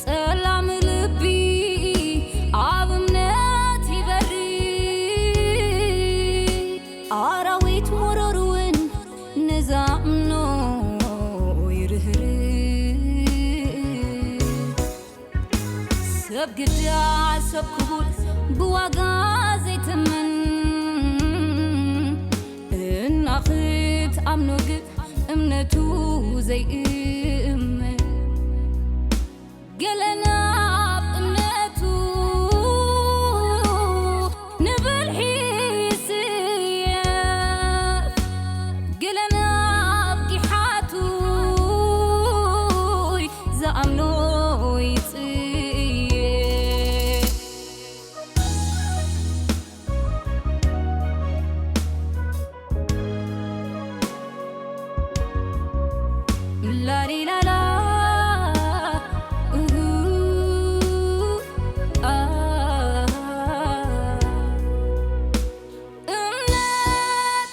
ጸላም ልቢ ኣብ እምነት ይበሪ፣ ኣራዊት መረር እውን ንዛምኖ ይርህርህ። ሰብ ግዳ ሰብ ክቡር ብዋጋ ዘይትምን፣ እና ክትኣምኖ ግን እምነቱ ዘይእመን። ገለ ናብ እምነቱ ንብልሒ ይስየፍ፣ ገለ ናብ ጊሓቱ ዝኣምኖ ይጽየፍ። ላሊላላ፣ ኡሁ፣ ኣ። እምነት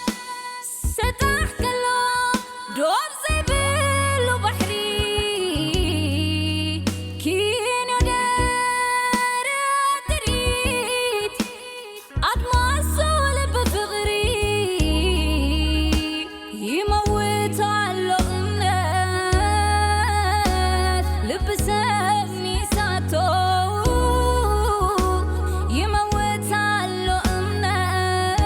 ሰጣሕ ከሎ ዶብ ዘይብሉ ባሕሪ፣ ኪኖ ደረት ጥሪት ኣድማስ ልቢ ፍቕሪ፣ ይመውት ኣሎ እምነት ልቢ ሰብ ሚሳቶ፣ ይመውት ኣሎ እምነት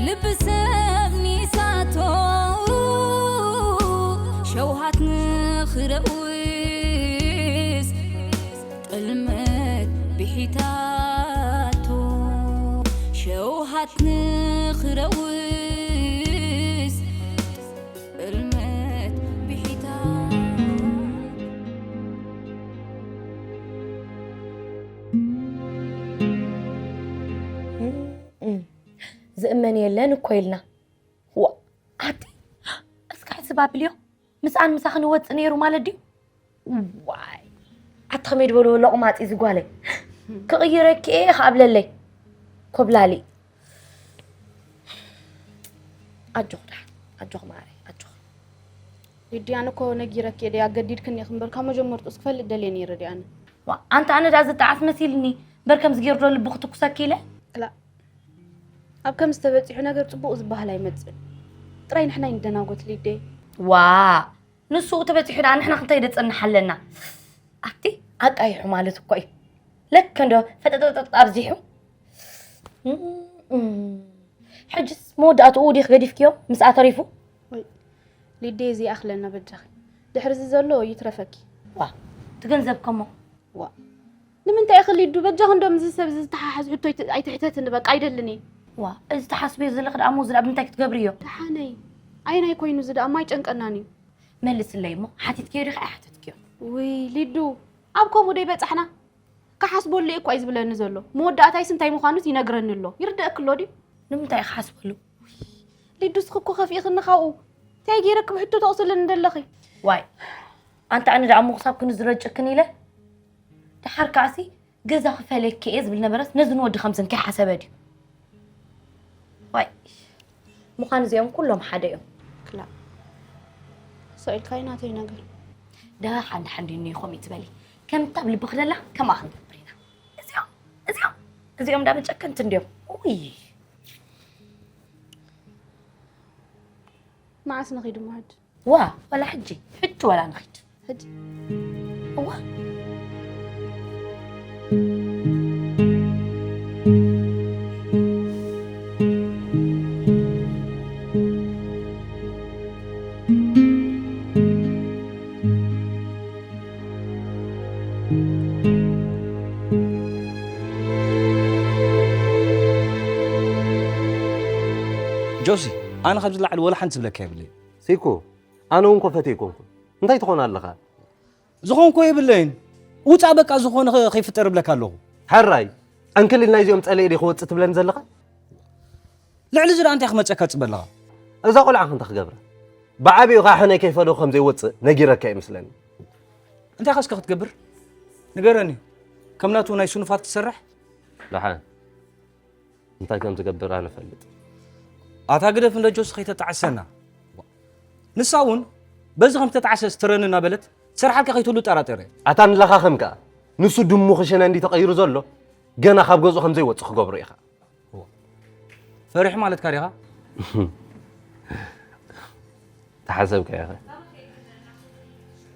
ልቢ ሰብ ሚሳቶ፣ ሸውሃት ንኽረውስ ጥልመት ብሒታቶ፣ ሸውሃት ንኽረውስ ጥልመት ብሒታቶ። ዝእመን የለን እኮ ኢልና። ዋ፣ ኣቲ፣ እስከ ሕስብ ኣብልዮ። ምስኣን ምሳኺ ንወጽእ ነይሩ ማለት ድዩ? ዋይ፣ ኣቲ ከመይ ዝበልዎ ሎቕማጽ እዩ ዝጓለይ። ክቕይረኪ እየ ከኣብለለይ። ኮብላሊ። ኣጆኽ ደሓን፣ ኣጆኽ ማዕረይ፣ ኣጆኽ። ሊድያን እኮ ነጊረኪ እየ፣ ኣገዲድክኒ ኢኺ እምበር፣ ካብ መጀመርትኡስ ክፈልጥ ደልየ ነይረ ድየ ኣነ? ዋ፣ ኣንቲ ኣነ ደኣ ዝጠዓስ መሲልኒ፣ እምበር ከምዚ ገይሩ ዶ ልቢ ክትኩሰኪ ኢለ? ክላእ፣ ኣብ ከምዚ ተበጺሑ ነገር ጽቡቕ ዝበሃል ኣይመጽእን። ጥራይ ንሕና ኣይንደናጎት ሊደይ። ዋ፣ ንሱ ተበጺሑ ደኣ ንሕና ክንታይ ደጸንሕ ኣለና? ኣቲ ኣቃይሑ ማለት እኮ እዩ። ለከ እንዶ ፈጠጠጠጥ ኣብዚሑ። እም፣ እም። ሕጅስ መወዳእትኡ ዲኽ ገዲፍክዮ ምስኣ ተሪፉ? ወይ፣ ሊደይ እዚ ይኣኽለና በጃኺ። ድሕሪ እዚ ዘሎ ይትረፈኪ። ዋ፣ እቲ ገንዘብ ከሞ? ዋ፣ ንምንታይ ኢኺ ሊዱ? በጃኺ እንዶ ምስዚ ሰብ እዚ ዝተሓሓዝ ሕቶ ኣይት-፣ ኣይትሕተትኒ፣ በቃ ኣይደልን እየ። ዋ፣ እዚ ተሓስብዮ ዘለኺ ደኣ እሞ እዚ ደኣ ብምንታይ ክትገብርዮ? ደሓነይ፣ ኣየናይ ኮይኑ እዚ ደኣ እሞ ኣይጨንቀናን እዩ። መልስለይ እሞ፣ ሓቲትክዮ ዲኺ ኣይሓተትክዮ? ውይ፣ ሊዱ፣ ኣብ ከምኡ ዶ ይበጻሕና? ክሓስበሉ እየ እኳ እዩ ዝብለኒ ዘሎ። መወዳእታይስ እንታይ ምዃኑስ ይነግረኒ ኣሎ። ይርደእኪ ኣሎ ድዩ? ንምንታይ ክሓስበሉ? ሊዱ፣ እስኺ እኮ ከፊእኽኒ ካብኡ። እንታይ ገይረኪ ብሕቶ ተቕስልኒ እንደለኺ? ዋይ፣ ኣንቲ ኣነ ደኣ እሞ ክሳብ ክንዝረጭክን ኢለ? ደሓር ከኣሲ ገዛ ክፈለኪ እየ ዝብል ነበረስ ነዚ ንወዲ ከምዝን ከይሓሰበ ድዩ? ዋይ፣ ምዃን እዚኦም ኩሎም ሓደ እዮም። ክላእ። ሰኢልካይ ናተይ ነገር። ደሓን ደሓን ድዩ እኒኦ ከምኡ ትበሊ? ከምታ ኣብ ልብኺ ደላ ከምኣ ክንገብር ኢና። እዚኦም፣ እዚኦም፣ እዚኦም ዳ መጨከንቲ እንድዮም። ውይ። መዓስ ንኺድ እሞ ሕጂ? ዋ፣ ዋላ ሕጂ፣ ሕጂ ዋላ ንኺድ። ሕጂ? እዋ። ጆሲ፣ ኣነ ካብዚ ላዕሊ ወላ ሓንቲ ዝብለካ የብለይ። ሲኮ፣ ኣነ እውን ኮፈት ኣይኮንኩን። እንታይ ትኾን ኣለኻ? ዝኾንኮ የብለይን። ውጻእ በቃ፣ ዝኾነ ኸ-፣ ከይፍጠር እብለካ ኣለኹ። ሕራይ፣ ዕንክሊል ናይዚኦም ጸሊኤ ዲኺ ወጽእ ትብለኒ ዘለኻ? ልዕሊ እዚ ደኣ እንታይ ክመጸካ ትጽበ ኣለኻ? እዛ ቆልዓ ክንተ ክገብራ? ብዓቢኡ ኸዓ ሕነ ከይፈለኹ ከም ዘይወጽእ ነጊረካ ይመስለኒ። እንታይ ኸስከ ክትገብር? ንገረኒ። ከም ናቱ ናይ ስኑፋት ክትሰርሕ? ደሓን። እንታይ ከም ዝገብር ኣነ እፈልጥ። ኣታ ግደፍ እንዶ ጆስ ከይተጣዕሰና። ንሳ እውን በዚ ከም ዝተጣዕሰ ስትረን እናበለት ትሰርሓልካ ከይትህሉ እጠራጠር እየ። ኣታ ንለኻኸም ከኣ፣ ንሱ ድሙ ክሽነ እንዲ ተቐይሩ ዘሎ፣ ገና ካብ ገዝኡ ከም ዘይወጽእ ክገብሮ ኢኻ። ፈሪሑ ማለትካ ዲኻ? ተሓሰብካ ኢኻ።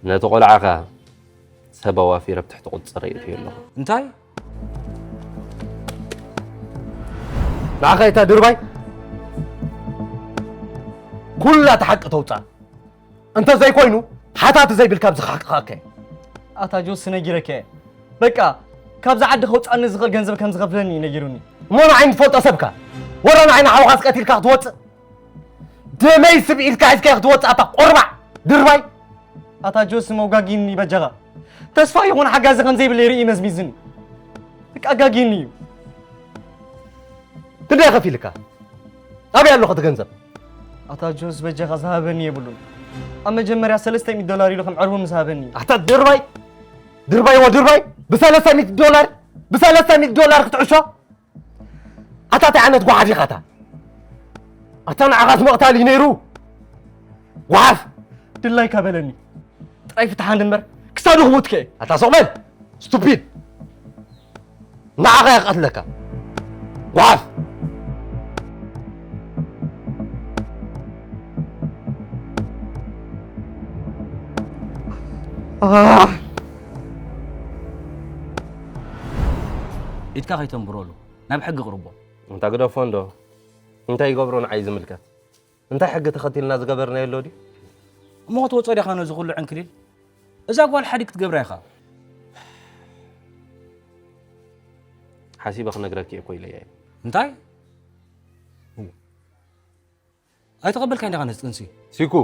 ነቲ ቆልዓኻ ሰብ ኣዋፊረ ኣብ ትሕቲ ቁጽጸር የእትዮ ኣለኹ። እንታይ? ንዓኻ እታ ድርባይ ኩላ እቲ ሓቂ ተውጻእ። እንተ ዘይኮይኑ ሓታት ዘይብልካ ኣብዚ ክሓቅቐካ እየ። ኣታ ጆስ ነጊረካ እየ። በቃ ካብዛ ዓዲ ከውጻኒ ዝኽእል ገንዘብ ከም ዝኸፍለኒ እዩ ነጊሩኒ። እሞ ንዓይ ንትፈልጦ ሰብካ ወላ ንዓይ ንሓውኻስ ቀቲልካ ክትወጽእ? ደመይ ስብ ኢልካ ሒዝካ ክትወጽእ ኣታ ቆርባዕ ድርባይ። ኣታ ጆስ መውጋጊኒ በጃኻ። ተስፋ ይኹን ሓጋዚ ከም ዘይብለይ ርኢ መዝሚዝኒ። በቃ ኣጋጊኒ እዩ። ክንደይ ከፊልካ? ኣበይ ኣለኹ እቲ ገንዘብ? ኣታ ጆስ በጃኻ ዝሃበኒ የብሉን። ኣብ መጀመርያ ሰለስተ ሚእቲ ዶላር ኢሉ ከም ዕርቡ ምስ ሃበኒ። ኣታ ድርባይ ድርባይ ወ ድርባይ ብሰለስተ ሚእቲ ዶላር ብሰለስተ ሚእቲ ዶላር ክትዕሾ ኣታ እንታይ ዓይነት ጓሓፍ ኢኻ ኣታ? ኣታ ንዓኻስ ምቕታል እዩ ነይሩ። ጓሓፍ ድላይካ በለኒ ጥራይ ፍትሓኒ እምበር ክሳዱ ክሙትከ። ኣታ ሱቕ በል ስቱፒድ። ንዓኻ እየ ክቐትለካ ጓሓፍ። ኢድካ ከይተንብረሉ ናብ ሕጊ ቅርቦ። እንታ ግደፎ እንዶ እንታይ ይገብሮ ንዓይ ዝምልከት? እንታይ ሕጊ ተኸቲልና ዝገበርናዮ ኣሎ ድዩ? እሞ ክትወጾ ዲኻ ነዚ ኩሉ ዕንክሊል? እዛ ጓል ሓዲ ክትገብራ ኢኻ። ሓሲበ ክነግረኪ እኮ ኢለያ እየ። እንታይ? ኣይተቐበልካን ዲኻ ነዚ ጥንሲ? ሲኩ፣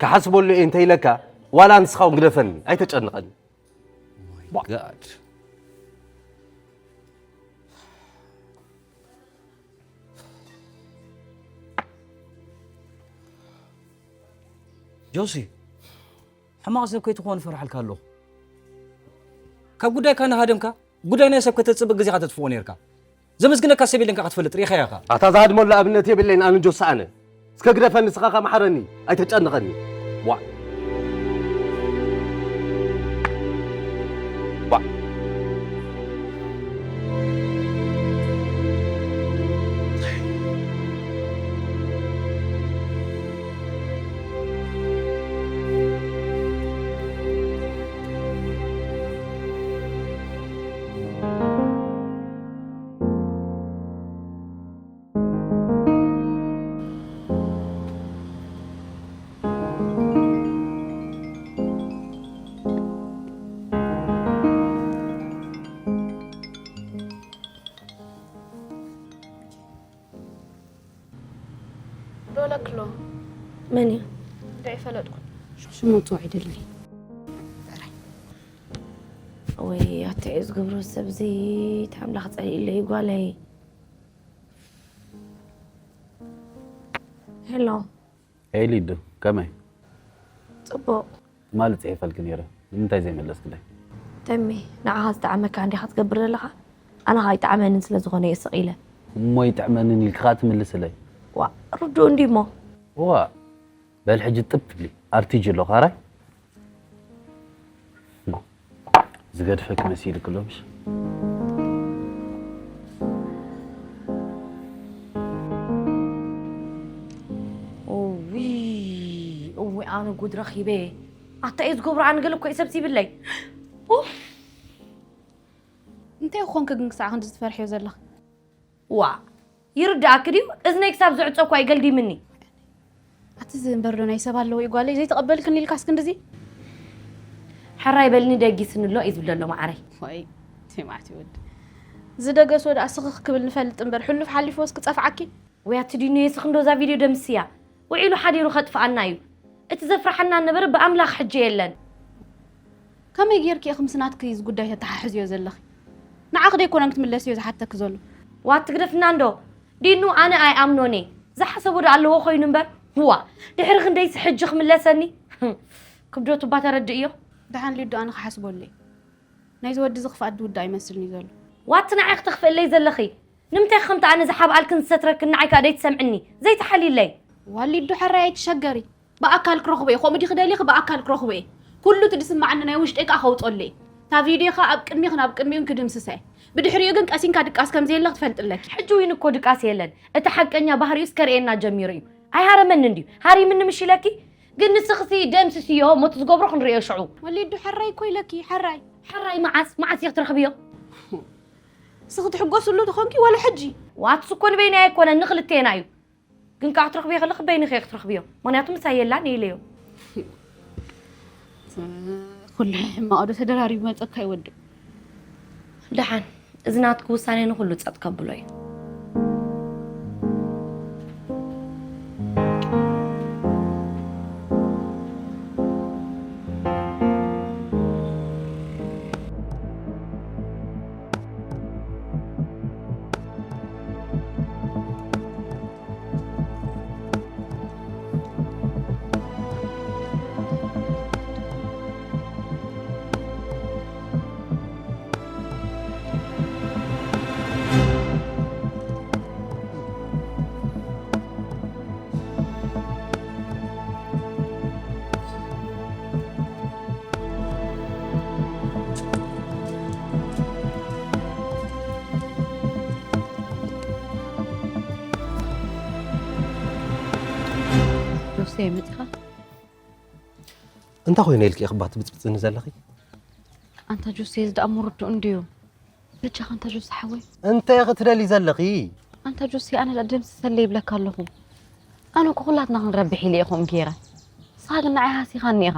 ክሓስበሉ እየ እንተኢለካ ዋላ ንስኻ እውን ግደፈኒ፣ ኣይተጨንቐኒ። Oh my God። ጆሲ፣ ሕማቕ ሰብ ከይትኾን እፈርሓልካ ኣለኹ። ካብ ጉዳይካ እናሃደምካ ጉዳይ ናይ ሰብ ከተጽብእ ግዜኻ ተጥፍኦ ነይርካ። ዘመስግነካ ሰብ የለን ከኣ ክትፈልጥ ርኢኻዮ ኢኻ። ኣታ ዝሃድመሉ ኣብነት የብለይን ኣነ ጆሲ ኣነ። እስከ ግደፈኒ ንስኻ ከኣ መሓረኒ፣ ኣይተጨንቐኒ። ዋእ። ዋእ። ዶለክሎ መን እዩ? ደይ ፈለጥኩ። ሽሙ ጽውዕ ይደሊ። ወይ ኣትዒ ዝገብሮ ሰብ እዚ ኣምላኽ ጸሊእለይ ጓለይ። ሄሎ። ሄይ ሊዱ፣ ከመይ? ጽቡቕ። ትማሊ ጽሒፈልኪ ነይረ፣ ንምንታይ ዘይመለስክለይ? ተሜ፣ ንዓኻ ዝጠዓመካ እንዲኻ ትገብር ዘለኻ? ኣነ ኸኣ ኣይጠዓመንን ስለ ዝኾነ እየ ስቕ ኢለ። እሞ ይጥዕመንን ኢልኪ ኸኣ ትምልስለይ? ዋእ፣ ርዱእ እንድዩ እሞ። ዋእ፣ በል ሕጂ ጥብ ትብሊ፣ ኣር ቲ ጂ ኣሎ፣ ካራይ? ዝገድፈኪ መሲልኪ ኣሎ ምሽ? እውይ፣ እውይ፣ ኣነ ጉድ ረኺበ። ኣታ እየ ዝገብሮ፣ ኣነ ገለ እኮ እዩ ሰብሲብለይ። ኡፍ። እንታይ ክኾንኪ ግን ክሳዕ ክንድዚ ትፈርሕዮ ዘለኺ? ዋእ፣ ይርድኣኪ ድዩ? እዝነይ ክሳብ ዝዕጾ እኳ እዩ ገልዲምኒ። ኣቲ እዚ እምበር ዶ ናይ ሰብ ኣለዎ እዩ ጓለይ፣ ዘይተቐበልክኒ ኢልካስ ክንድዚ? ሕራይ በልኒ፣ ደጊስኒ ኣሎ እዩ ዝብል ዘሎ መዓረይ። ወይ፣ ቲማቲ ወዲ። ዝደገስዎ ደኣ ስኽኽ ክብል ንፈልጥ እምበር፣ ሕሉፍ ሓሊፍዎስ ክጸፍዓኪ? ወይ ኣቲ ዲኑ፣ የስኽ እንዶ እዛ ቪድዮ ደምስያ። ውዒሉ ሓዲሩ ከጥፍኣና እዩ። እቲ ዘፍርሓና ነበረ ብኣምላኽ ሕጂ የለን። ከመይ ጌርኪ ኢኺ ምስ ናትኪ እዚ ጉዳይ ተተሓሕዝዮ ዘለኺ? ንዓኺ ደይኮነን ክትምለስዮ ዝሓተኪ ዘሎ። ዋእ ትግደፍና እንዶ። ዲኑ ኣነ ኣይኣምኖን እየ። ዝሓሰቦ ዶ ኣለዎ ኮይኑ እምበር። ዋእ ድሕሪ ክንደይሲ ሕጂ ክምለሰኒ? ክብደቱ እባ ተረድእዮ። ደሓን ሊዱ ኣነ ክሓስበሉ እየ። ናይዚ ወዲ እዚ ክፍኣት ዝውዳእ ይመስልኒ ዘሎ። ዋእ እቲ ንዓይ ክተኽፍእለይ ዘለኺ? ንምንታይ ከምቲ ኣነ ዝሓብኣልክን ዝሰትረክን ንዓይ ከኣ ደይትሰምዕኒ? ዘይትሓልይለይ። ዋእ ሊዱ ሕራይ ኣይትሸገሪ። ብኣካል ክረኽቦ እየ። ከምኡ ዲኺ ደሊኺ? ብኣካል ክረኽቦ እየ። ኩሉ እቲ ዝስምዓኒ ናይ ውሽጠይ ከኣ ከውጸሉ እየ። እታ ቪድዮ ከኣ ኣብ ቅድሚኽን ኣብ ቅድሚኡን ክድምስሰ እየ። ብድሕሪኡ ግን ቀሲንካ ድቃስ ከም ዘየለ ክትፈልጢ ኣለኪ። ሕጂ እውን እኮ ድቃስ የለን። እቲ ሓቀኛ ባህሪኡስ ከርእየና ጀሚሩ እዩ። ኣይሃረመንን ድዩ? ሃሪምኒ ምሽ ኢለኪ? ግን ንስኽሲ ደምስስዮ፣ እሞ እቲ ዝገብሮ ክንርእዮ ሽዑ። ወሊዱ ሕራይ እኮ ኢለኪ፣ ሕራይ። ሕራይ መዓስ? መዓስ ኢኺ ትረኽብዮ? ንስኺ ትሕጎስሉ ተኾንኪ ዋላ ሕጂ? ዋትስ እኮ ንበይነይ ኣይኮነን፣ ንኽልቴና እዩ። ግን ከዓ ክትረኽብዮ ከለኺ በይንኺ ኢኺ ክትረኽብዮ። ምኽንያቱ ምሳይ የላን ኢለዮ። ኩሉ ሕማቕ ዶ ተደራሪቡ መጸካ ይወድእ። ደሓን፣ እዚ ናትኪ ውሳኔ ንኹሉ ጸጥ ከብሎ እዩ። ጆሴ መጺኻ? እንታይ ኮይነ ኢልኪ ኢኺ ባት ብጽብጽኒ ዘለኺ? ኣንታ ጆሴ፣ እዚ ደኣ ምርድኡ እንድዩ። በጃኻ ኣንታ ጆሴ ሓወይ። እንታይ ኢኺ ትደልዪ ዘለኺ? ኣንታ ጆሴ፣ ኣነ ደኣ ደምስሰለይ ይብለካ ኣለኹ። ኣነ እኮ ኩላትና ክንረብሕ ኢለ እየ ከምኡ ገይረ። ንስኻ ግን ንዓይ ሃሲኻኒ ኢኻ።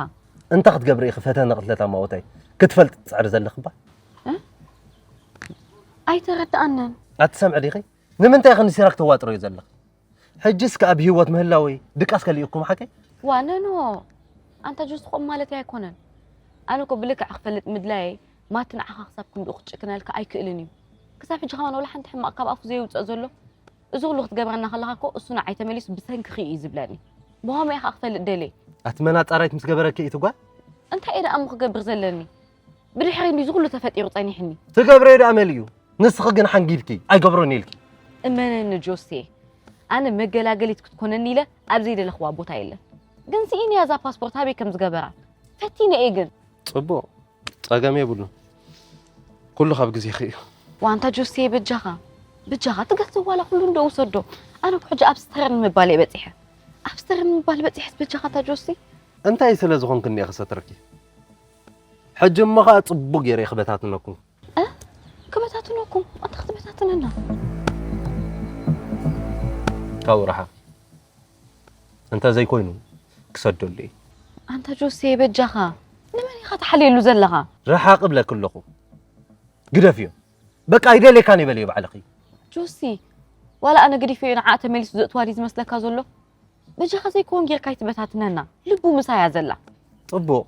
እንታይ ክትገብሪ ኢኺ ፈተነ ቅትለት ኣማውታይ? ክትፈልጢ ትጽዕሪ ዘለኺ እባ? እ? ኣይተረድኣንን። ኣትሰምዒ ዲኺ? ንምንታይ ኢኺ ንሲራክ ተዋጥረዮ ዘለኺ? ሕጅስ ከኣ ብህይወት ምህላወይ ድቃስ ከሊኡኩም ሓቀይ? ዋነኖ፣ ኣንታ ጆስ፣ ከምኡ ማለተይ ኣይኮነን። ኣነ እኮ ብልክዕ ክፈልጥ ምድላየይ ማቲ ንዓኻ ክሳብ ክንድኡ ክጭክነልካ ኣይክእልን እዩ። ክሳብ ሕጂ ከማን ወላ ሓንቲ ሕማቕ ካብ ኣፉ ዘየውጽእ ዘሎ። እዚ ኩሉ ክትገብረና ከለኻ እኮ እሱ ንዓይ ተመሊሱ ብሰንክኺ እዩ ዝብለኒ። ብኸመይ ኢኻ ክፈልጥ ደልየ? ኣቲ መን ኣጻራይት ምስ ገበረኪ እዩ ትጓል? እንታይ እየ ደኣ እሞ ክገብር ዘለኒ? ብድሕሪ እንዲ እዚ ኩሉ ተፈጢሩ ጸኒሕኒ። ትገብረዮ ደኣ መሊኡ። ንስኺ ግን ሓንጊድኪ፣ ኣይገብሮን ኢልኪ። እመነኒ ጆሴ፣ ኣነ መገላገሊት ክትኮነኒ ኢለ ኣብ ዘይደለኽዋ ቦታ የለን። ግን ስኢነያ እዛ ፓስፖርት ኣበይ ከም ዝገበራ። ፈቲነ እየ ግን። ጽቡቕ፣ ጸገም የብሉን። ኩሉ ካብ ግዜኺ እዩ። ዋንታ ጆሴ፣ በጃኻ፣ በጃኻ፣ እቲ ገንዘብ ዋላ ኩሉ እንዶ ውሰዶ። ኣነ እኮ ሕጂ ኣብ ስተረን ምባል እየ በጺሐ። ኣብ ስተረን ምባል በጺሐስ በጃኻ፣ ኣንታ ጆሴ። እንታይ ስለ ዝኾንክኒ እየ ክሰትረኪ? ሕጂ እሞ ኸኣ ጽቡቕ ገይረ እየ ክበታትነኩም። እ? ክበታትነኩም? ኣንታ ክትበታትነና? ካብኡ ረሓቕ። እንተ ዘይኮይኑ ክሰደሉ እየ። ኣንታ ጆሴ፣ በጃኻ፣ ንመን ኢኻ ትሓልየሉ ዘለኻ? ረሓቕ እብለኪ ኣለኹ። ግደፍዮ። በቃ ኣይደልየካን እየ በልዮ ባዕልኺ። ጆሲ፣ ዋላ ኣነ ገዲፈዮ ንዓኣ ተመሊሱ ዘእትዋ ድዩ ዝመስለካ ዘሎ? በጃኻ ዘይከውን ጌርካ ኣይትበታትነና። ልቡ ምሳያ ዘላ። ጽቡቕ።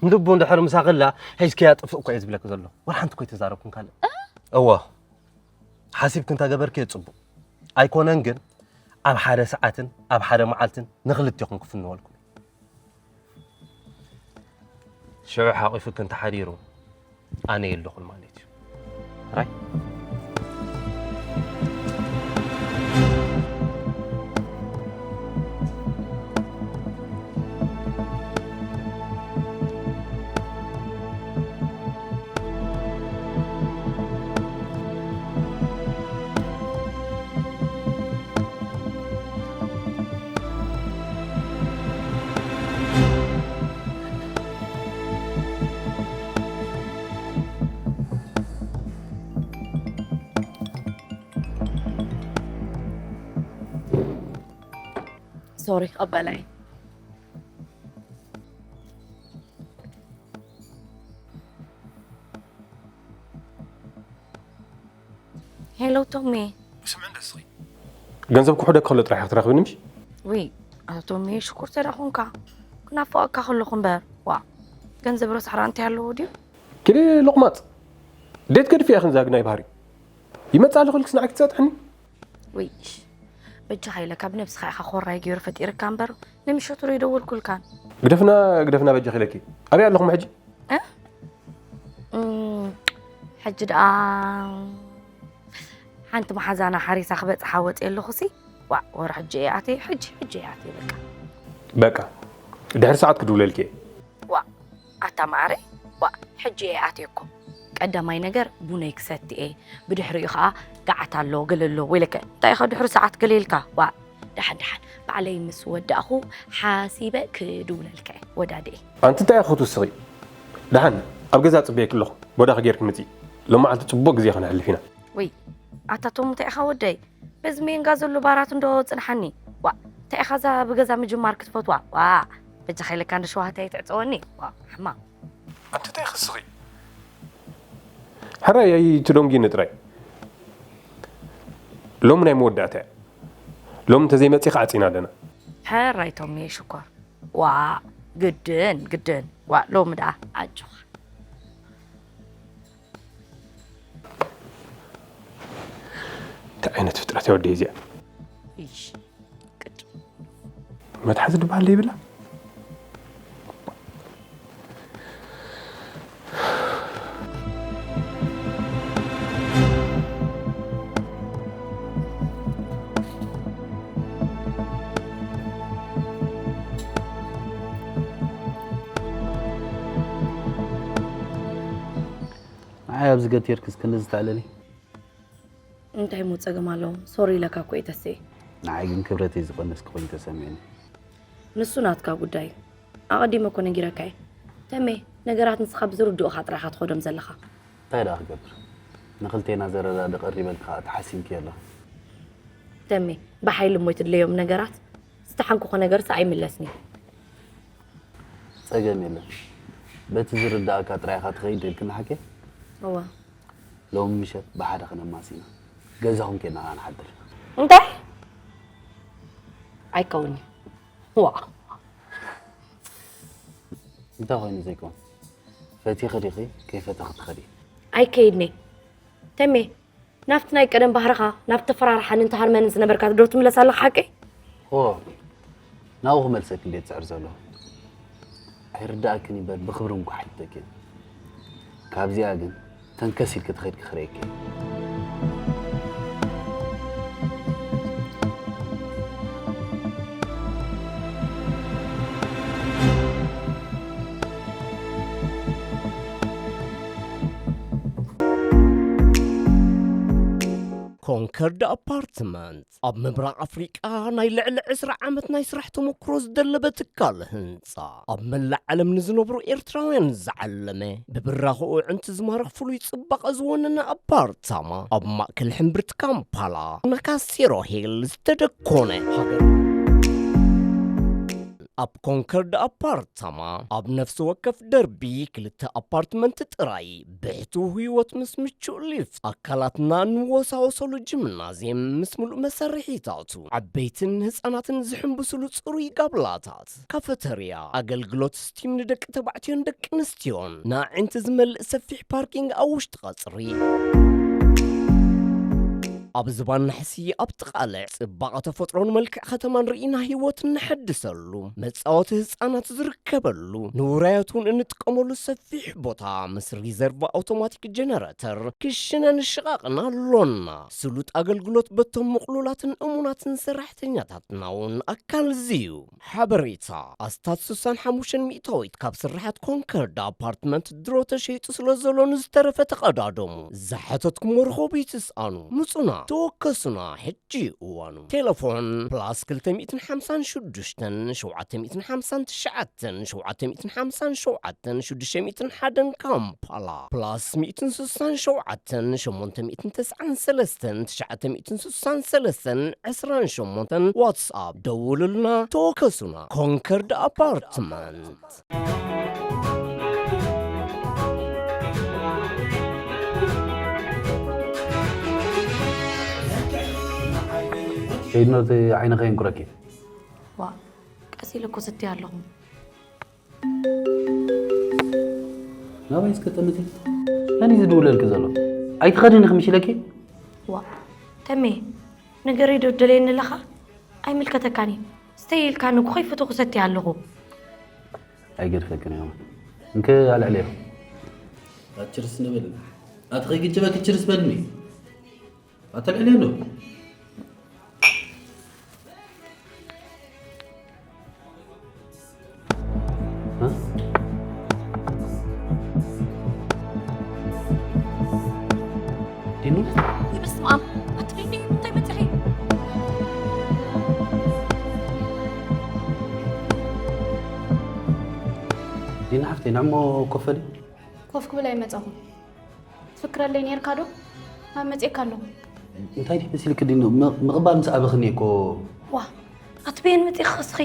ልቡ እንድሕር ምሳኺ ኣላ፣ ሒዝክያ ጥፍእ እኮ እየ ዝብለኪ ዘሎ። ወላ ሓንቲ እኮ ኣይተዛረብኩን ካልእ። እ? እወ። ሓሲብኪ እንተገበርክዮ ጽቡቕ። ኣይኮነን ግን፣ ኣብ ሓደ ሰዓትን ኣብ ሓደ መዓልትን ንኽልቴኹም ክፍንወልኩም እየ። ሽዑ ሓቒፉኪ እንተሓዲሩ፣ ኣነ የለኹን ማለት እዩ። ራይ? ሶሪ፣ ቀበላይ። ሄሎ ቶሚ። ስምዒ እንደ እስኺ። ገንዘብ ክሕደክ ከሎ ጥራሕ ክትረኽብኒ ምሽ? ውይ፣ ኣቶ ቶሚ፣ ሽኩር ተዳ ኾንካ። ክናፍቐካ ከለኹ እምበር። ዋ፣ ገንዘብ ረሳሕ እንታይ ኣለዎ ድዩ? ኪዲ ሎቕማጽ። ዴት ገድፊ ኢኽን ዛግናይ ባህሪ። ይመጽእ ኣለኹ ኢልክስ ንዓይ ክትጸጥሕኒ? ውይ፣ በጃኻ ኢለካ ብነብስኻ ኢኻ ኮራይ ገይሩ ፈጢርካ እምበር ንምሸቱ ዶ ይደወልኩልካን? ግደፍና፣ ግደፍና በጃኺ ኢለኪ። ኣበይ ኣለኹም ሕጂ? እ? እም፣ ሕጂ ደኣ ሓንቲ መሓዛና ሓሪሳ ክበጽሓ ወጽየ ኣለኹሲ። ዋእ፣ ወረ ሕጂ እየ ኣትየ፣ ሕጂ፣ ሕጂ እየ ኣትየ በቃ። በቃ ድሕሪ ሰዓት ክድውለልኪ እየ። ዋ ኣታ ማዓረይ፣ ዋ ሕጂ እየ ኣትየኩም። ቀዳማይ ነገር ቡነይ ክሰቲ እየ፣ ብድሕሪኡ ከዓ ገዓት ኣሎ ገለ ኣሎ ወይለከ እንታይ ኢኻ ድሕሪ ሰዓት ገለ ኢልካ። ዋ ደሓን ደሓን ባዕለይ ምስ ወዳእኹ ሓሲበ ክድውለልካ እየ ወዳድኤ። ኣንቲ እንታይ ኢኻ ክትውስኺ? ደሓን ኣብ ገዛ ጽበየኪ ኣለኹ። ቦዳኺ ጌርኪ ምጺ። ሎማዓልቲ ጽቡቕ ግዜ ከነሕልፍ ኢና። ወይ ኣታ ቶም እንታይ ኢኻ ወደይ? በዚ ሜንጋ ዘሎ ባራት እንዶ ጽንሓኒ። ዋ እንታይ ኢኻ እዛ ብገዛ ምጅማር ክትፈትዋ? ዋ በጃኻ ኢለካ እንዶ ሸዋህተይ ትዕጸወኒ። ዋ ሕማቕ። ኣንቲ እንታይ ኢኺ ስኺ? ሕራይ ኣይትደንጉይኒ ጥራይ። ሎሚ ናይ መወዳእታ እያ። ሎሚ እንተዘይመጺኺ ዓጺና ኣለና። ሕራይ ቶምየ ሽኮር። ዋ ግድን ግድን። ዋ ሎሚ ደኣ ኣጆኻ። እንታይ ዓይነት ፍጥረት እያ ወደይ እዚኣ? እሽ ቅጭ መትሓዚ ድበሃል ዘይብላ? ንዓይ ኣብዚ ገቲርክስ ክንድዚ ተዕልሊ? እንታይ ሞ ጸገም ኣለዎ? ሶሪ ኢለካ እኮ እየ ተስኤ። ንዓይ ግን ክብረተይ ዝቐነስኪ ኮይኑ ተሰሚዑኒ። ንሱ ናትካ ጉዳይ እዩ። ኣቐዲመ እኮ ነጊረካ እየ። ተሜ፣ ነገራት ንስኻ ብዝርድኡኻ ጥራይ ኢኻ ትኸዶም ዘለኻ። እንታይ ደኣ ክገብር? ንኽልቴና ዘረዳድእ ቀሪበልኪ ኸኣ ተሓሲምኪ ኣለኺ። ተሜ፣ ብሓይሊ እሞ ኣይትድለዮም ነገራት። ዝተሓንኩኾ ነገርስ ኣይምለስን እዩ። ጸገም የለን። በቲ ዝርድኣካ ጥራይ ኢኻ ትኸይድ ኢልክኒ ሓቂ? እወ። ሎሚ ምሸት ብሓደ ክነማስ ኢና። ገዛኹም ኬድና ኸኣ ንሓድር። እንታይ? ኣይከውን'ዩ። ዋእ። እንታይ ኮይኑ ዘይኮን? ፈቲኺ ዲኺ ከይፈተኺ ትኸዲ? ኣይከይድን'የ። ተሜ፣ ናብቲ ናይ ቀደም ባህርኻ፣ ናብቲ ተፈራርሓንን ተሃርመንን ዝነበርካ ዶ ትምለስ ኣለኻ ሓቀይ? እወ፣ ናብኡ ክመልሰኪ እንድየ ዝጽዕር ዘለኹ። ኣይርድኣክን እምበር ብኽብሪ እንኳ ሓቲተኪ እየ። ካብዚኣ ግን ተንከስ ኢልኪ ትኸድኪ ክርእየኪ እየ። ኮንከርድ ኣፓርትመንት ኣብ ምብራቕ ኣፍሪቃ ናይ ልዕሊ ዕስራ ዓመት ናይ ስራሕ ተመክሮ ዝደለበ ትካል ህንጻ፣ ኣብ መላእ ዓለም ንዝነብሩ ኤርትራውያን ዝዓለመ፣ ብብራኸኡ ኣዕንቲ ዝማርኽ ፍሉይ ጽባቐ ዝወነነ ኣፓርታማ፣ ኣብ ማእከል ሕምብርቲ ካምፓላ፣ ናካሴሮ ሂል ዝተደኮነ ሃገር። ኣብ ኮንከርድ ኣፓርታማ፣ ኣብ ነፍሲ ወከፍ ደርቢ ክልተ ኣፓርትመንት ጥራይ፣ ብሕቱው ህይወት ምስ ምቹእ ሊፍት፣ ኣካላትና እንወሳወሰሉ ጂምናዝየም ምስ ምሉእ መሳርሒታቱ፣ ዓበይትን ህጻናትን ዝሕንብስሉ ጽሩይ ጋብላታት፣ ካፈተርያ፣ ኣገልግሎት ስቲም ንደቂ ተባዕትዮን ደቂ ኣንስትዮን፣ ንኣዒንቲ ዝመልእ ሰፊሕ ፓርኪንግ ኣብ ውሽጢ ቀጽሪ። ኣብ ዝባን ናሕሲ ኣብቲ ቃልዕ ጽባቐ ተፈጥሮን መልክዕ ከተማን ርኢና ህይወት እነሐድሰሉ፣ መጻወቲ ህጻናት ዝርከበሉ፣ ንውራያት እውን እንጥቀመሉ ሰፊሕ ቦታ ምስ ሪዘርቭ ኣውቶማቲክ ጀነረተር ክሽነን ሽቓቕን ኣሎና። ስሉጥ ኣገልግሎት በቶም ምቕሉላትን እሙናትን ሰራሕተኛታትና እውን ኣካል እዚ እዩ። ሓበሬታ፣ ኣስታት ስሳን ሓሙሽተን ሚእታዊት ካብ ስርሓት ኮንከርድ ኣፓርትመንት ድሮ ተሸይጡ ስለ ዘሎ ንዝተረፈ ተቐዳደሙ። ዝሓተትኩሞ ርኸቡ ይትስኣኑ። ምጹና፣ ተወከሱና፣ ሕጂ እዩ እዋኑ። ቴሌፎን ፕላስ ክልተ ሚእትን ሓምሳን ሽዱሽተን ሸውዓተ ሚእትን ሓምሳን ትሽዓተን ሸውዓተ ሚእትን ሓምሳን ሸውዓተን ሽዱሽተ ሚእትን ሓደን ካምፓላ ፕላስ ሚእትን ስሳን ሸውዓተን ሸሞንተ ሚእትን ተስዓን ሰለስተን ትሽዓተ ሚእትን ስሳን ሰለስተን ዕስራን ሸሞንተን ዋትስኣፕ ደውሉልና፣ ተወከሱና። ኮንከርድ ኣፓርትመንት። ከይድኖ እቲ ዓይንኸ የንቁረኪ። ዋ ቀስ ኢለ እኮ ሰትየ ኣለኹ። ናባይ እስከ ጠምቲ። መን እዩ ዝድውለልኪ ዘሎ? ኣይትኸድን ኢኺ ምሽ ኢለኪ? ዋ ተሜ፣ ነገረይ ዶ ትደልየኒ ኣለኻ? ኣይምልከተካን እዩ። ስተይ ኢልካኒ እኮ ከይፈተኹ ሰትየ ኣለኹ። ኣይገድፈክን እዮም። እንከ ኣልዕለዮ። ኣችርስ ንብል። ኣትኸይ ግጭበ ክችርስ በልኒ። ኣተልዕለዮ። ዲኑ? በስመ ኣብ። ኣቲ ቢቢ፣ እንታይ መጺኺ? ዲና ሓፍተይ፣ ንዕሞ ኮፍ በሊ። ኮፍ ክብል ኣይመጻኹን። ትፍክረለይ ነይርካ ዶ? ኣብ መጺእካ ኣለኹ። እንታይ ድዩ መሲልክ ዲኑ? ም-፣ ምቕባል ምስ ኣበኽኒ እኮ። ዋ፣ ኣቲ በየን መጺእኺ ከስኺ?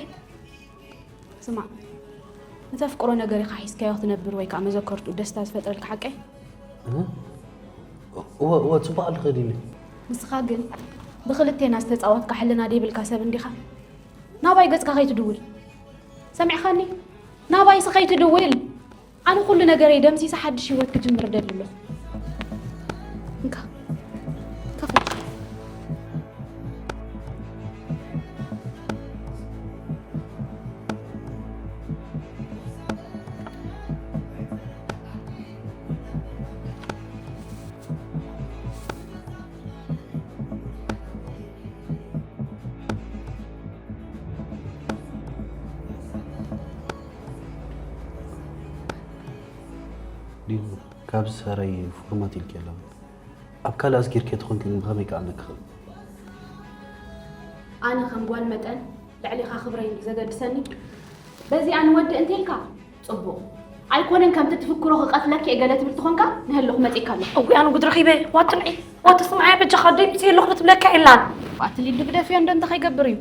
ስማዕ፣ ንተፍቅሮ ነገር ኢኻ ሒዝካዮ ክትነብር ወይ ከዓ መዘከርትኡ ደስታ ዝፈጥረልካ ሓቀይ? እ? እወ፣ እወ፣ ጽቡቕ ኣለኺ ዲኒ። ንስኻ ግን ብኽልቴና ዝተጻወትካ ሕልና ዘይብልካ ሰብ እንዲኻ። ናባይ ገጽካ ከይትድውል። ሰሚዕኻኒ? ናባይሲ ከይትድውል። ኣነ ኩሉ ነገረይ ደምሲሰ ሓድሽ ህይወት ክጅምር እደሊ ኣለኹ። እንካ፣ እንካ ፍርቂ። ዲኑ፣ ካብዚ ሰረይ ፎርማት ኢልኪ ኣለኹ። ኣብ ካልእ ኣስጊርኪ ተኾንኪ ግን ብኸመይ ክኣምነኪ ክኽእል? ኣነ ከም ጓል መጠን ልዕሌኻ ክብረይ እንድዩ ዘገድሰኒ። በዚኣ ንወዲ እንተልካ ጽቡቕ። ኣይኮነን ከምቲ ትፍክሮ ክቐትለኪ እየ ገለ ትብል ትኾንካ ንህልኹ መጺእካ ኣለኹ። እውይ ኣነ ጉድ ረኺበ። ዋ ትንዒ፣ ዋ ተስምዓያ በጃኻ ኣደይ ምስ የለኹ ክትብለካ የላን። ኣቲ ሊዱ ግደፍዮ እንዶ እንታይ ከይገብር እዩ?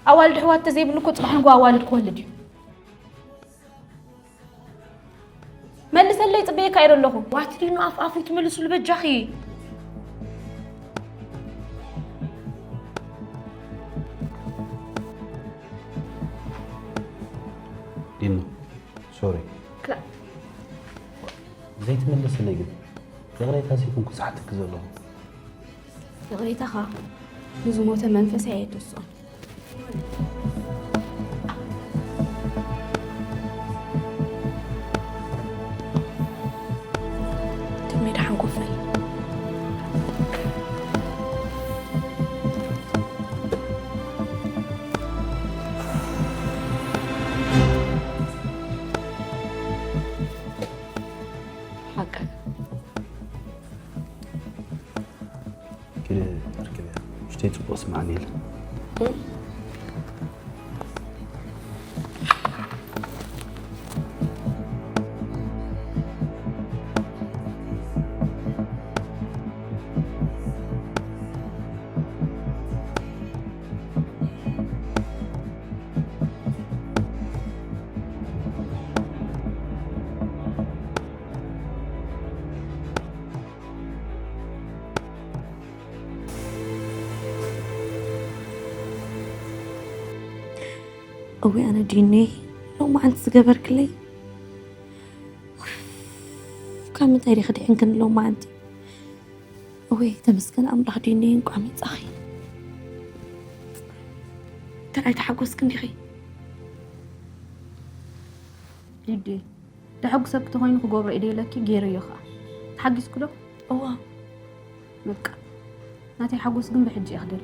ኣዋልድ ኣሕዋት ተዘይብሉ እኮ ጽባሕ ንግሆ ኣዋልድ ክወልድ እዩ። መልሰለይ ጽበየካ እየ ዘለኹ። ዋት ዲኑ ኣፍ ኣፍ ይትመልስሉ በጃኺ። ዲኑ፣ ሶሪ። ክላእ። ዘይትመልስለይ ግን ይቕሬታ ዘይኮንኩ ዝሓተኪ ዘለኹ። ይቕሬታኻ ንዝሞተ መንፈስ ኣየትስኦን። ትሜ ደሓን ኮፍ በል። ሓቀ። ኪዲ ኣርክብያ። ሽተይ ጽቡቕ ስምዓኒ ኢለ። እወ ኣነ ዲነይ ሎማዓንቲ ዝገበርክለይ ካብ ምንታይ ዲኺ ድዒንክኒ ሎማዓንቲ? እወ ተመስገን ኣምላኽ ዲነይ እንቋዕ መጻኺ። እንታይ ኣይተሓጎስክን ዲኺ? ሊዲ፣ ደሐጉሰኪ ተኾይኑ ክገብሮ እየ ደይለኪ፣ ገይረዮ ኸዓ። ተሓጊስኩ ዶ? እዋ። በቃ፣ ናተይ ሓጎስ ግን ብሕጂ እየ ክደሊ።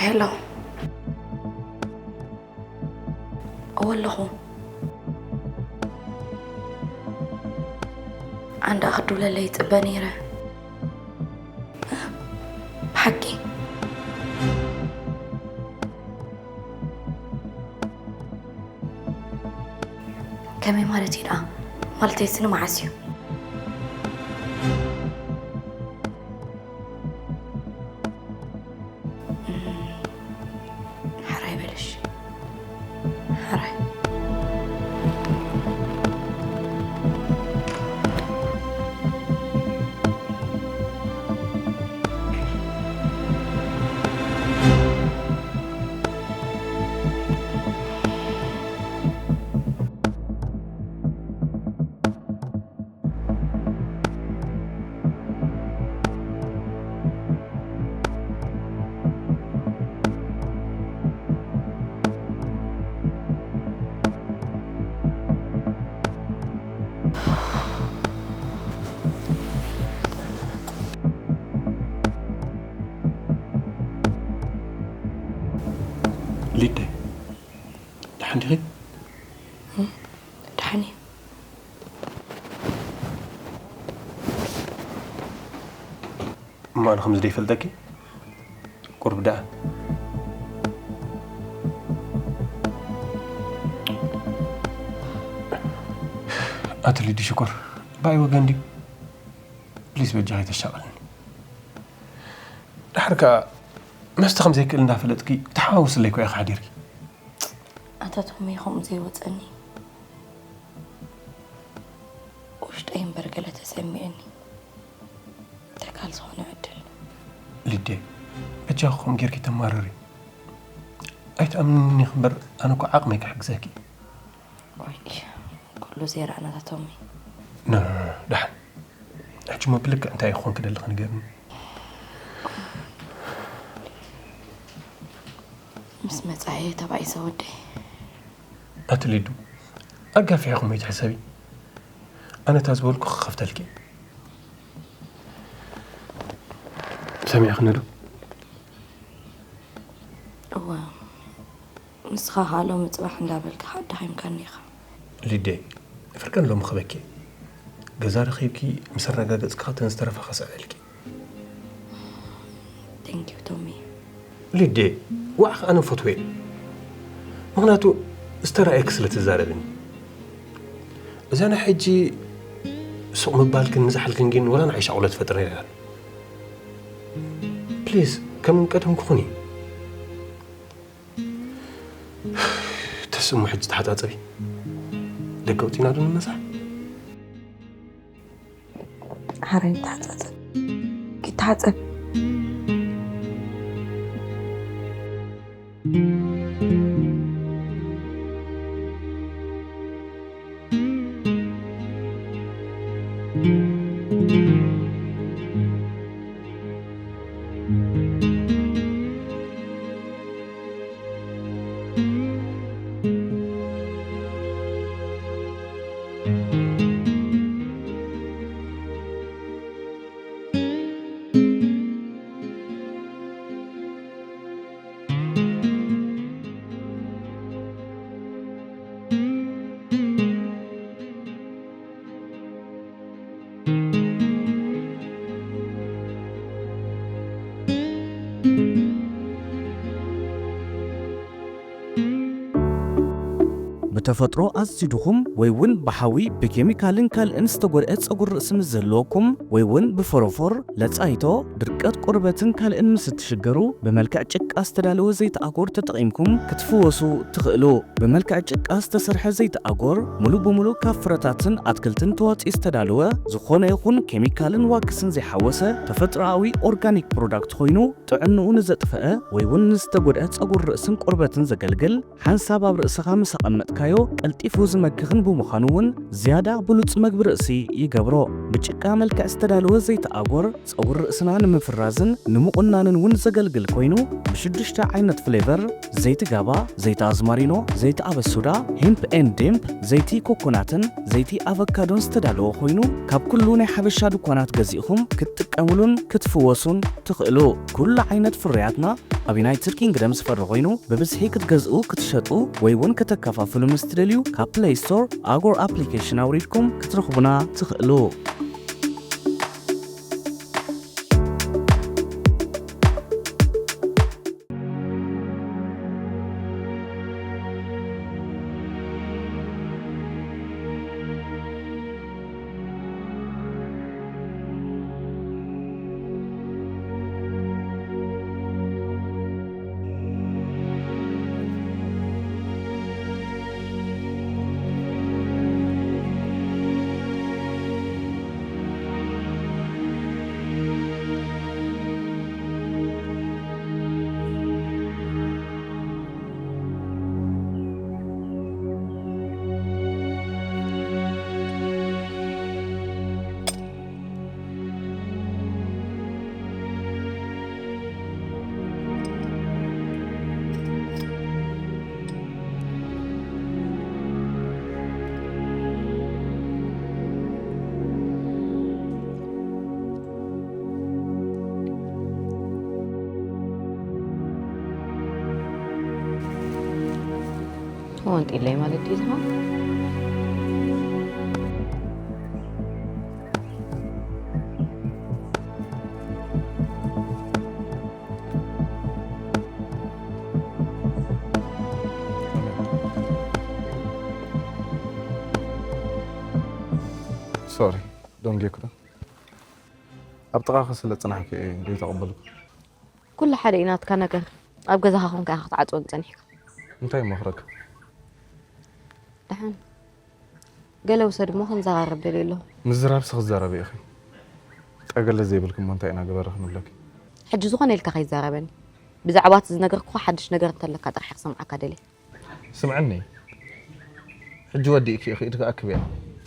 ሄሎ። እወ ኣለኹ። ኣንዳ ክትድውለለይ ይጽበ ነይረ። ብሓቂ። ከመይ ማለት እዩ ደኣ? ማለተይስ ንመዓስ እዩ? ሕራይ በልሽ። ሕራይ። ሊደይ፣ ደሓን ዲኺ? ደሓን እየ። እሞ ኣነ ከምዚ ደይፈልጠኪ? ቁሩብ ደኣ። ኣቲ ሊዲ ሽኮር፣ ብኣይ ወገን ድዩ? ፕሊስ በጃኺ ኣይተሻቐልኒ። ደሓር ከኣ መስተ ከም ዘይክእል እንዳፈለጥኪ ተሓዋውስለይ እኮ ኢኺ ሓዲርኪ። ኣታ ቶሚ ከምኡ ዘይወጸኒ ውሽጠይ እምበር ገለ ተሰሚዑኒ። ተካል ዝኾነ ዕድል። ሊዴ፣ በጃኺ ከምኡ ጌርኪ ተማርሪ። ኣይትኣምንኒ ኢኺ እምበር ኣነ እኮ ዓቕመይ ክሕግዘኪ። ወይ፣ ኩሉ ዘይረኣናታ ቶሚ። ኖ፣ ኖ፣ ኖ፣ ደሓን። ሕጂ እሞ ብልክዕ እንታይ ክኾንኪ ደለኺ ንገርኒ። ምስ መጻኢ ተባኢሰ ወደይ። ኣቲ ሊዱ፣ ኣጋፊሕኩም ኣይትሕሰቢ። ኣነ እታ ዝበልኩ ክኸፍተልኪ። ሰሚዕኽኒ ዶ? እወ። ንስኻ ኸኣ ሎሚ ጽባሕ እንዳበልካ ኣዳኺምካኒ ኢኻ። ሊዴ፣ ፍርቀን ሎሚ ክበኪ። ገዛ ረኺብኪ ምስ ኣረጋገጽኪ እተን ዝተረፋ ከስዕበልኪ። Thank you ቶሚ። ሊዴ፣ ዋዕኺ ኣነ ፈትወ። ምኽንያቱ ዝተራእየኪ ስለ ትዛረብኒ። እዛ ናይ ሕጂ ሱቕ ምባልክን ምዝሓልክን ግን ወላ ንዓይ ሻቕሎት ትፈጥር ነይራ። ፕሊዝ፣ ከም ቀደምኪ ኩኒ። ተስእሞ ሕጂ ተሓጻጸቢ። ደገ ወጺና ዶ ንመጻ? ሓራይ ይተሓጻጸብ። ይተሓጸብ። ብተፈጥሮ ኣዝዩ ድኹም ወይ እውን ብሓዊ፣ ብኬሚካልን ካልእን ዝተጎድአ ጸጉሪ ርእሲ ምስ ዝህልወኩም፣ ወይ እውን ብፎሮፎር፣ ለጻይቶ፣ ድርቀት ቆርበትን ካልእን ምስ እትሽገሩ፣ ብመልክዕ ጭቃ ዝተዳለወ ዘይቲ ኣጎር ተጠቒምኩም ክትፍወሱ ትኽእሉ። ብመልክዕ ጭቃ ዝተሰርሐ ዘይቲ ኣጎር ሙሉእ ብሙሉእ ካብ ፍረታትን ኣትክልትን ተዋፂኡ ዝተዳለወ፣ ዝኾነ ይኹን ኬሚካልን ዋክስን ዘይሓወሰ ተፈጥሮኣዊ ኦርጋኒክ ፕሮዳክት ኮይኑ፣ ጥዕንኡ ንዘጥፈአ ወይ እውን ንዝተጎድአ ጸጉሪ ርእስን ቆርበትን ዘገልግል፣ ሓንሳብ ኣብ ርእስኻ ምስ ኣቐመጥካዮ ቀልጢፉ ዝመክኽን ብምዃኑ እውን ዝያዳ ብሉጽ መግቢ ርእሲ ይገብሮ። ብጭቃ መልክዕ ዝተዳለወ ዘይቲ ኣጎር ጸጉሪ ርእስና ንምፍራዝን ንምቑናንን እውን ዘገልግል ኮይኑ፣ ብሽዱሽተ ዓይነት ፍሌቨር፣ ዘይቲ ጋባ፣ ዘይቲ ኣዝማሪኖ፣ ዘይቲ ኣበሱዳ፣ ሄምፕ ኤንድ ዴምፕ፣ ዘይቲ ኮኮናትን ዘይቲ ኣቨካዶን ዝተዳለወ ኮይኑ፣ ካብ ኩሉ ናይ ሓበሻ ድኳናት ገዚእኹም ክትጥቀምሉን ክትፍወሱን ትኽእሉ። ኩሉ ዓይነት ፍርያትና ኣብ ዩናይትድ ኪንግደም ዝፈሪ ኮይኑ፣ ብብዝሒ ክትገዝኡ፣ ክትሸጡ ወይ እውን ከተከፋፍሉ ምስ ትደልዩ፣ ካብ ፕለይ ስቶር ኣጎር ኣፕሊኬሽን ኣውሪድኩም ክትረኽቡና ትኽእሉ። ወንጢለይ ማለት ድዩ ዝኻ? ሶሪ፣ ደንጊኩ ዶ? ኣብ ጥቓኺ ስለ ጽናሕኩ እየ ዘይተቐበልኩ። ኩሉ ሓደ እዩ ናትካ ነገር። ኣብ ገዛኻ ኮንካ ኢኻ ክትዓጽወኒ ጸኒሕካ። እንታይ ይመኽረካ? ደሓን ገለ ውሰድ እሞ ክንዘራረብ ደልየ ኣለኹ። ምዝራብሲ ክዛረብ ኢኺ። ጠገለ ዘይብልኪ እሞ እንታይ ኢና ግበሪ ክንብለኪ? ሕጂ ዝኾነ ኢልካ ከይዛረበኒ። ብዛዕባ እቲ ዝነገርኩኻ ሓድሽ ነገር እንተለካ ጥራሕ ክሰምዓካ ደልየ። ስምዕኒ፣ ሕጂ ወዲእኪ ኢኺ፣ ኢድኪ ኣክብያ።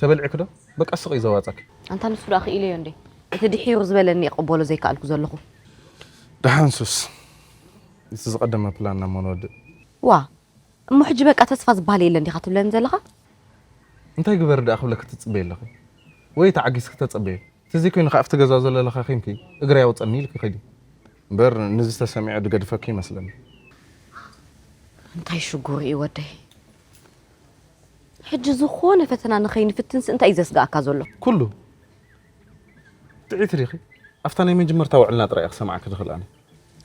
ተበልዕኪ ዶ? በቃ ስቕ እዩ ዘዋጻኪ። ኣንታ ንሱ ደኣ ክኢለዮ እንዴ? እቲ ድሒሩ ዝበለኒ እቕበሎ ዘይከኣልኩ ዘለኹ። ደሓን ሱስ፣ እቲ ዝቐደመ ፕላንና እሞ ንወድእ። ዋ እሞ ሕጂ በቃ ተስፋ ዝበሃል የለን ዲኻ ትብለኒ ዘለኻ? እንታይ ግበሪ ደኣ ክብለኪ ትጽበይ ኣለኺ? ወይ ተዓጊስኪ ተጸበየ። እቲ ዘይኮይኑ ከኣ ኣብቲ ገዛ ዘሎ ለኻኺምኪ እግረይ ኣውጸኒ ኢልኪ ኸዲ። እምበር ንዝተሰሚዐ ድገድፈኪ ይመስለኒ። እንታይ ሽጉር እዩ ወደይ? ሕጂ ዝኾነ ፈተና ንኸይንፍትንስ እንታይ እዩ ዘስግኣካ ዘሎ? ኩሉ ጥዒት ዲኺ? ኣብታ ናይ መጀመርታ ውዕልና ጥራይ እየ ክሰምዓኪ ድኽእል ኣነ።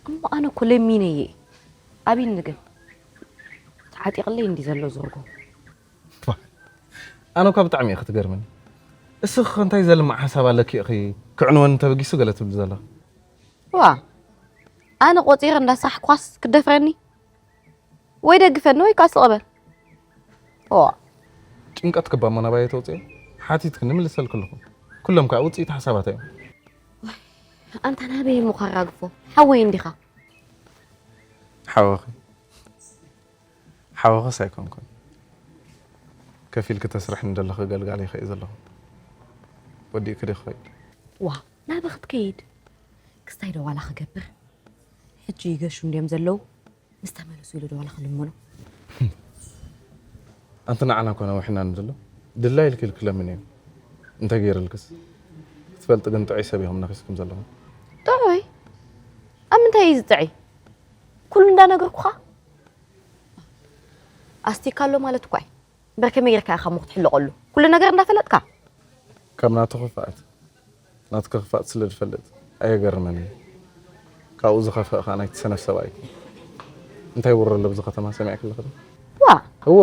እሞ ኣነ እኮ ለሚነየ ኣብይኒ ግን ተዓጢቕለይ እንዲ ዘሎ ዝርጎ። ኣነ እኳ ብጣዕሚ እየ ክትገርምኒ። እስኺ እንታይ ዘልማዕ ሓሳብ ኣለኪ ኢኺ ክዕንወኒ ተበጊሱ ገለ ትብሊ ዘለኺ? ዋ ኣነ ቆፂረ እንዳሳሕኳስ ክደፍረኒ ወይ ደግፈኒ ወይ ከዓ ስቕበል። ዋ ጭንቀት ክባ እሞ ናባየ ተውፅኤ ሓቲትኪ ንምልሰልኪ ኣለኹ። ኩሎም ከዓ ውፅኢት ሓሳባት እዮም። ኣንታ ናበይ እሞ ከራግፎ ሓወይ እንዲኻ። ሓወኺ ሓወኺስ ኣይኮንኩን። ከፊልኪ ተስርሕኒ ዘለኺ ገልጋሊኺ እየ ዘለኹ። ወዲእኪ ዶ ክኸይድ? ዋ ናበይ ክትከይድ? ክስታይ ዶ ዋላ ክገብር? ሕጂ ይገሹ እንድዮም ዘለዉ። ምስ ተመለሱ ኢሉ ዶ ዋላ ክልምኖ? ኣንቲ ንዓና እኮ ነዊሕና ንዘሎ ድላይ ኢልኪ ኢልኪ ለምንዮ። እንተገይርልክስ ክትፈልጢ ግን ጥዑይ ሰብ ኢኹም ነኺስኩም ዘለኹም። ጥዑይ? ኣብ ምንታይ እዩ ዝጥዕይ? ኩሉ እንዳነገርኩኻ ኣስቲካ ኣሎ ማለት እኳ እዩ። እምበር ከመይ ጌርካ ኢኻ እሞ ክትሕለቐሉ? ኩሉ ነገር እንዳፈለጥካ? ካብ ናቱ ክፍኣት ናትኪ ክፍኣት ስለ ዝፈልጥ ኣየገርመንን። ካብኡ ዝኸፍእ ኸኣ ናይቲ ሰነፍ ሰብኣይኪ። እንታይ ውሪ ኣሎ ብዚ ከተማ ሰሚዕኪ ኣለኺ ዶ? ዋ! እወ።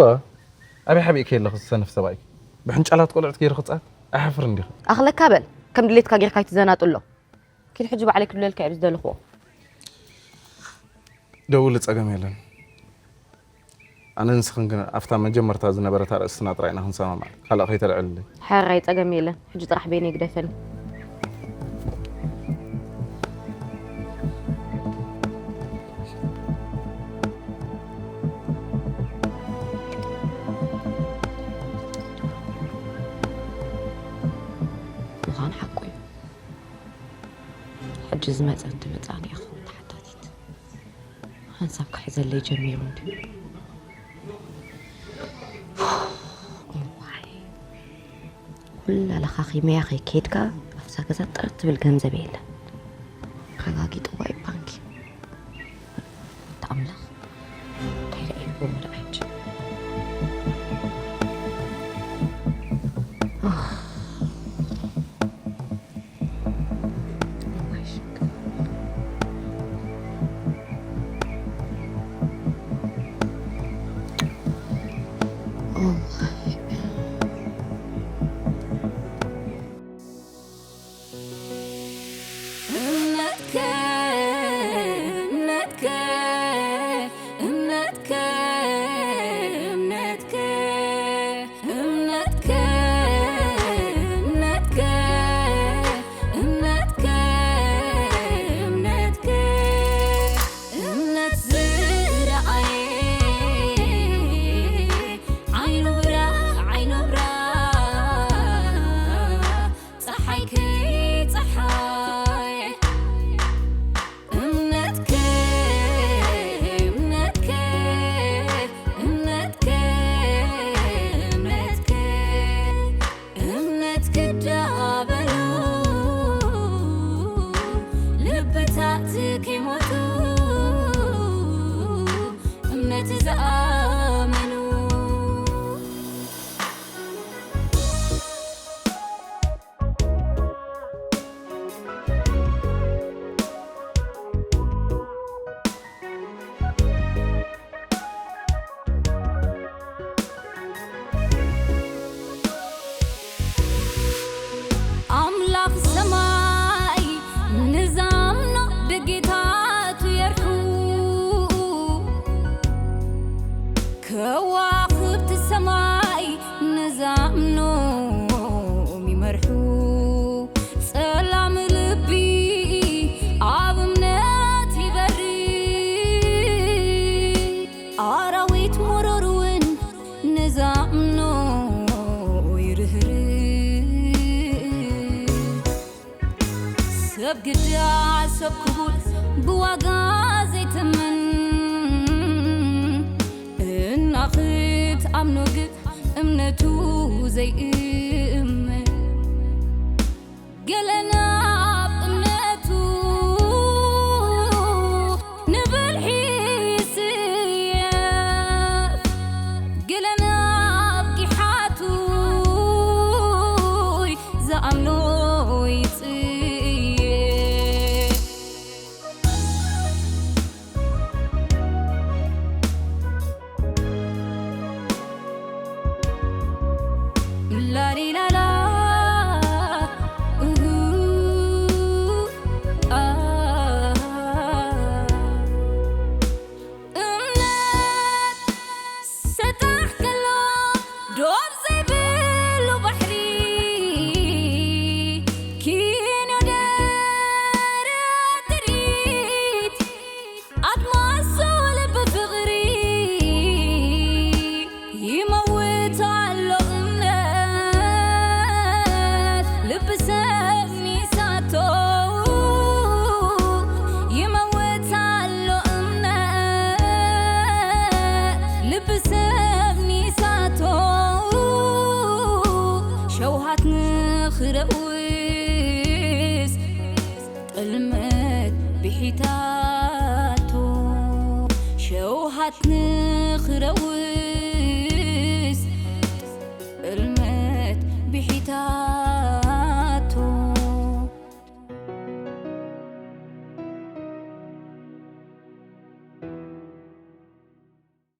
ኣበይ ሓቢእኪ ኣለኺ እዚ ሰነፍ ሰብኣይኪ? ብሕንጫላት ቆልዑት ገይሩ ክጻት ኣይሓፍርን ዲኺ? ኣኽለካ በል። ከም ድሌትካ ጌርካ ኣይትዘናጥሎ። ኪድ ሕጂ ባዕለይ ክድውለልካ እየ ብዝደለኽዎ። ደውሊ ጸገም የለን። ኣነን ንስኽን ግን ኣብታ መጀመርታ ዝነበረት ኣርእስትና ጥራይ ኢና ክንሰማማዕ። ካልእ ከይተልዕልለይ። ሕራይ ጸገም የለን። ሕጂ ጥራሕ በይነይ ግደፈኒ። ምዃኑ ሓቁ እዩ። ሕጂ ዝመጸ እንትመጽኣኒ እያ ክኸውን ተሓታቲት። ሓንሳብ ክሕዘለይ ጀሚሩ እንድዩ። እዋይ። ኩላ ለኻኺመያ ከይከድካ ኣብዛ ገዛ ጥርት ትብል ገንዘብ የለን። ረጋጊጥዋ እዩ ባንኪ። ኣንታ ኣምላኽ እንታይ ደኣ ይብሎ ደኣ ሕጂ። ግዳ ሰብ ክቡር ብዋጋ ዘይትምን፣ እና ክትኣምኖ ግን እምነቱ ዘይእ